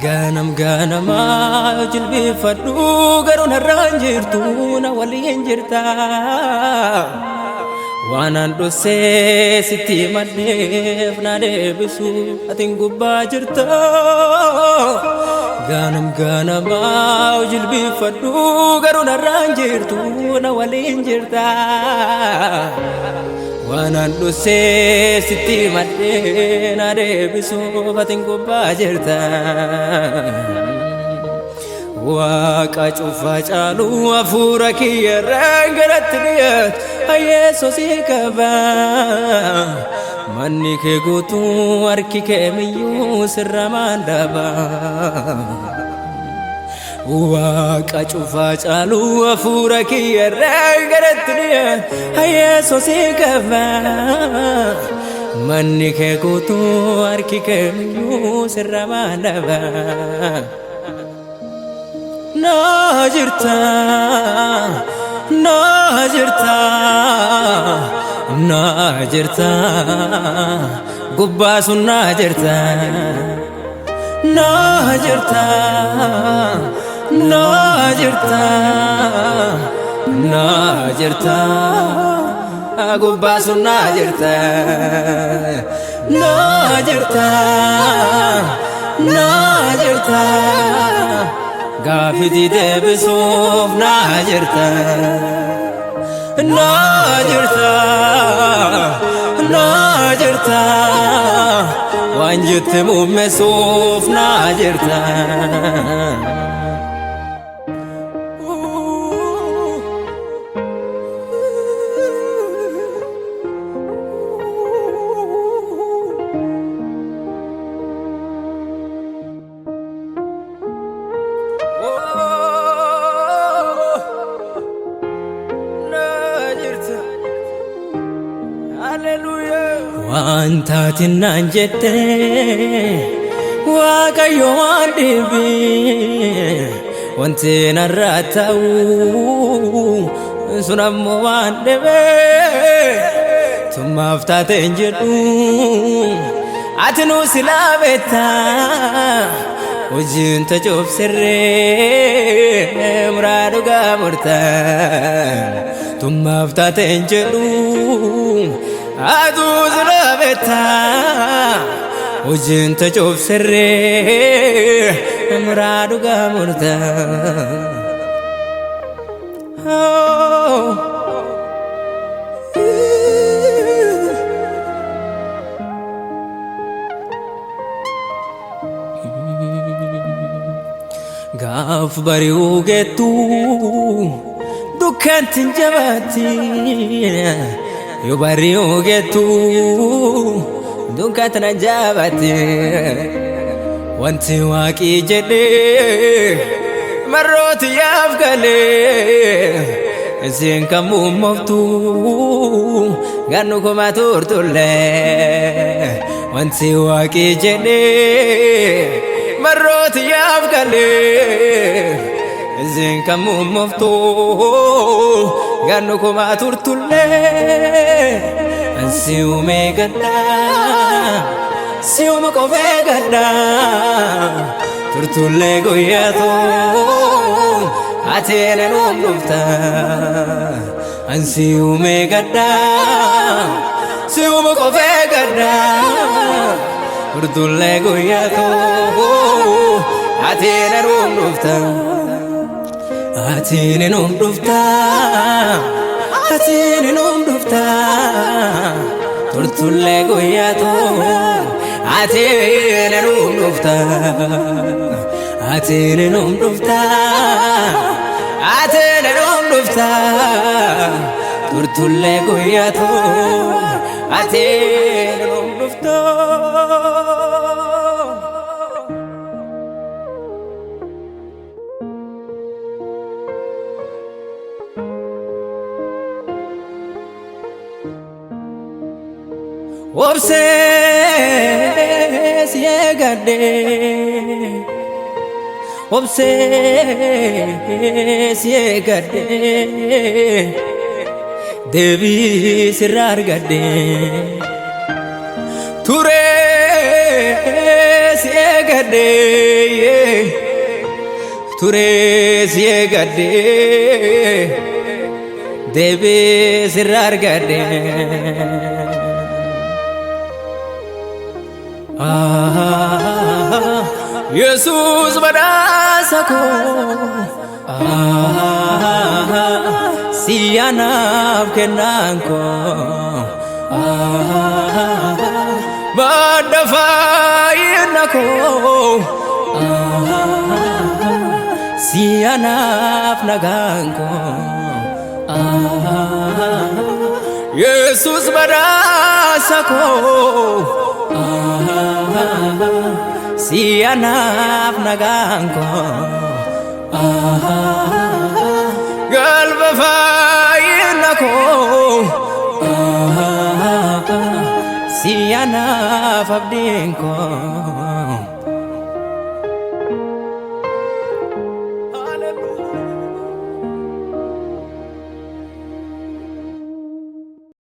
Ganam ganamaa jilbeeffadhu garuu narraan jirtu na waliin jirta. Waanan dhossee sitti maddeef na deebisu atiin gubbaa jirta. Ganam ganamaa jilbeeffadhu garuu narraan jirtu na waliin jirta. Waanan dhossee sitti maddee na deebisuuf atiin gubbaa jirta. Waaqa cufaa caalu hafuura kiyyarraan garatti dhiyaatu Yesuusii qaba. Manni kee guutuu harki kee miyyuu sirra maandaba. Waaqa cufaa caalu hafuura kiyyarraan garatti dhiyaatu Yesuusii qaba. Manni kee guutuu harki kee miyyuu sirra maandaba. Na jirta, na jirta, na jirta, gubbaa sun na jirta. Na jirta, na jirta, na jirta, gubbaa sun na jirta. Na jirta, na jirta, gaafiti deebisuuf na jirta. Na jirta, na jirta, waan jette muummesuuf na jirta. Waan taatinaan jette Waaqayyo waan dhibii wanti narraa ta'u sun ammoo waan dhibee tummaaf taate hin jedhu ati nu silaa beektaa hojiin tacuuf sirree muraa dhugaa murtaa tummaaf taate hin jedhu aduu silaa beektaa hojiin tacuuf sirree muraa dhugaa murtaa. Oh. Gaaf bari'uu geettu dukkanti hin jabaatti yoo bari'uu geettu dukkanti na jabaatti wanti waaqii jedhee marrooti yaaf galee isin kan muummooftu gannu kuma turtullee wanti waaqii jedhee marrooti yaaf galee isin kan muummooftu gannu kuma turtullee si uumee gaddaa si uuma qofee gaddaa turtullee guyyaatu ati nan dhufta ansi uumee gaddaa si uuma qofee gaddaa turtullee guyyaatu ati nan dhufta ati nan dhufta ati nan dhufta turtullee guyyaatu ati nan dhufta ati nan dhufta ati nan dhufta turtullee guyyaatu ati nan dhufta. Obsee si eegadha. eeggadhe, obsee si eeggadhe, deebii sirraa argadhe. Turee si eeggadhe, turee si eeggadhe, deebii sirraa argadhe. Yesuus badhaasa koo, si anaaf kennaan koo, madda fayyina koo, si anaaf nagaan koo. Yesuus badhaasa koo, si anaaf nagaan koo, galma fayyina koo, si anaaf abdiin koo.